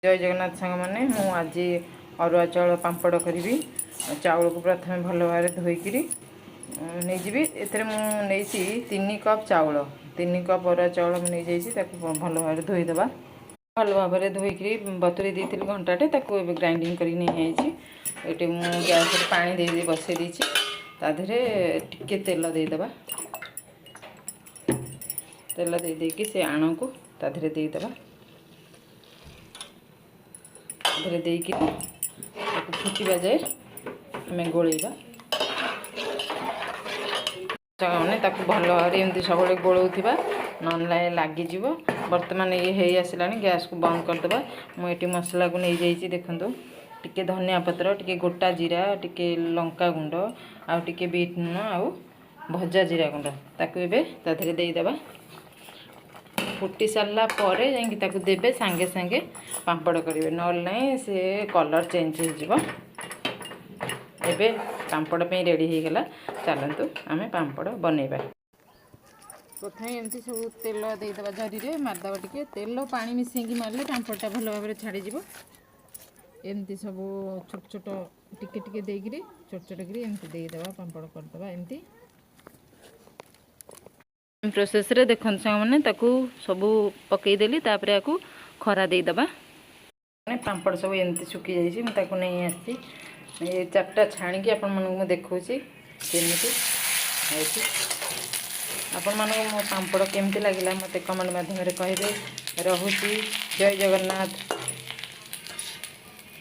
ଜୟ ଜଗନ୍ନାଥ ସାଙ୍ଗମାନେ, ମୁଁ ଆଜି ଅରୁଆ ଚାଉଳ ପାମ୍ପଡ଼ କରିବି। ଚାଉଳକୁ ପ୍ରଥମେ ଭଲ ଭାବରେ ଧୋଇକିରି ନେଇଯିବି। ଏଥିରେ ମୁଁ ନେଇଛି 3 କପ୍ ଚାଉଳ। 3 କପ୍ ଅରୁଆ ଚାଉଳ ମୁଁ ନେଇଯାଇଛି। ତାକୁ ଭଲ ଭାବରେ ଧୋଇଦେବା। ଭଲ ଭାବରେ ଧୋଇକିରି ବତୁରେଇ ଦେଇଥିଲି ଘଣ୍ଟାଟେ। ତାକୁ ଏବେ ଗ୍ରାଇଣ୍ଡିଙ୍ଗ କରିକି ନେଇଯାଇଛି। ଏଠି ମୁଁ ଗ୍ୟାସରେ ପାଣି ଦେଇ ଦେଇ ବସେଇ ଦେଇଛି। ତା ଦେହରେ ଟିକେ ତେଲ ଦେଇଦେବା। ତେଲ ଦେଇ ଦେଇକି ସେ ଆଣକୁ ତା ଦେହରେ ଦେଇଦେବା। ଦେହରେ ଦେଇକି ତାକୁ ଫୁଟିବା ଯାଏ ଆମେ ଗୋଳେଇବା। ମାନେ ତାକୁ ଭଲ ଭାବରେ ଏମିତି ସବୁବେଳେ ଗୋଳଉଥିବା, ନହେଲେ ଲାଗିଯିବ। ବର୍ତ୍ତମାନ ଇଏ ହେଇ ଆସିଲାଣି, ଗ୍ୟାସକୁ ବନ୍ଦ କରିଦେବା। ମୁଁ ଏଠି ମସଲାକୁ ନେଇଯାଇଛି। ଦେଖନ୍ତୁ, ଟିକେ ଧନିଆ ପତ୍ର, ଟିକେ ଗୋଟା ଜିରା, ଟିକେ ଲଙ୍କା ଗୁଣ୍ଡ ଆଉ ଟିକେ ବିଟ୍ ଲୁଣ ଆଉ ଭଜା ଜିରା ଗୁଣ୍ଡ। ତାକୁ ଏବେ ତା ଦେହରେ ଦେଇଦେବା। ଫୁଟି ସାରିଲା ପରେ ଯାଇକି ତାକୁ ଦେବେ, ସାଙ୍ଗେ ସାଙ୍ଗେ ପାମ୍ପଡ଼ କରିବେ, ନହେଲେ ନାହିଁ ସେ କଲର୍ ଚେଞ୍ଜ ହେଇଯିବ। ଏବେ ପାମ୍ପଡ଼ ପାଇଁ ରେଡ଼ି ହେଇଗଲା। ଚାଲନ୍ତୁ, ଆମେ ପାମ୍ପଡ଼ ବନେଇବା। ପ୍ରଥମେ ଏମିତି ସବୁ ତେଲ ଦେଇଦେବା, ଜରିରେ ମାରିଦେବା। ଟିକେ ତେଲ ପାଣି ମିଶେଇକି ମାରିଲେ ପାମ୍ପଡ଼ଟା ଭଲ ଭାବରେ ଛାଡ଼ିଯିବ। ଏମିତି ସବୁ ଛୋଟ ଛୋଟ ଟିକେ ଟିକେ ଦେଇକିରି, ଛୋଟ ଛୋଟ କରି ଏମିତି ଦେଇଦେବା, ପାମ୍ପଡ଼ କରିଦେବା ଏମିତି ପ୍ରୋସେସ୍ରେ। ଦେଖନ୍ତୁ ସାଙ୍ଗମାନେ, ତାକୁ ସବୁ ପକେଇଦେଲି। ତାପରେ ଆକୁ ଖରା ଦେଇଦେବା। ମାନେ ପାମ୍ପଡ଼ ସବୁ ଏମିତି ଶୁଖିଯାଇଛି। ମୁଁ ତାକୁ ନେଇ ଆସିଛି। ଏ ଚାରିଟା ଛାଣିକି ଆପଣମାନଙ୍କୁ ମୁଁ ଦେଖାଉଛି କେମିତି ହେଇଛି। ଆପଣମାନଙ୍କୁ ମୋ ପାମ୍ପଡ଼ କେମିତି ଲାଗିଲା, ମୋତେ କମେଣ୍ଟ ମାଧ୍ୟମରେ କହିବେ। ରହୁଛି, ଜୟ ଜଗନ୍ନାଥ।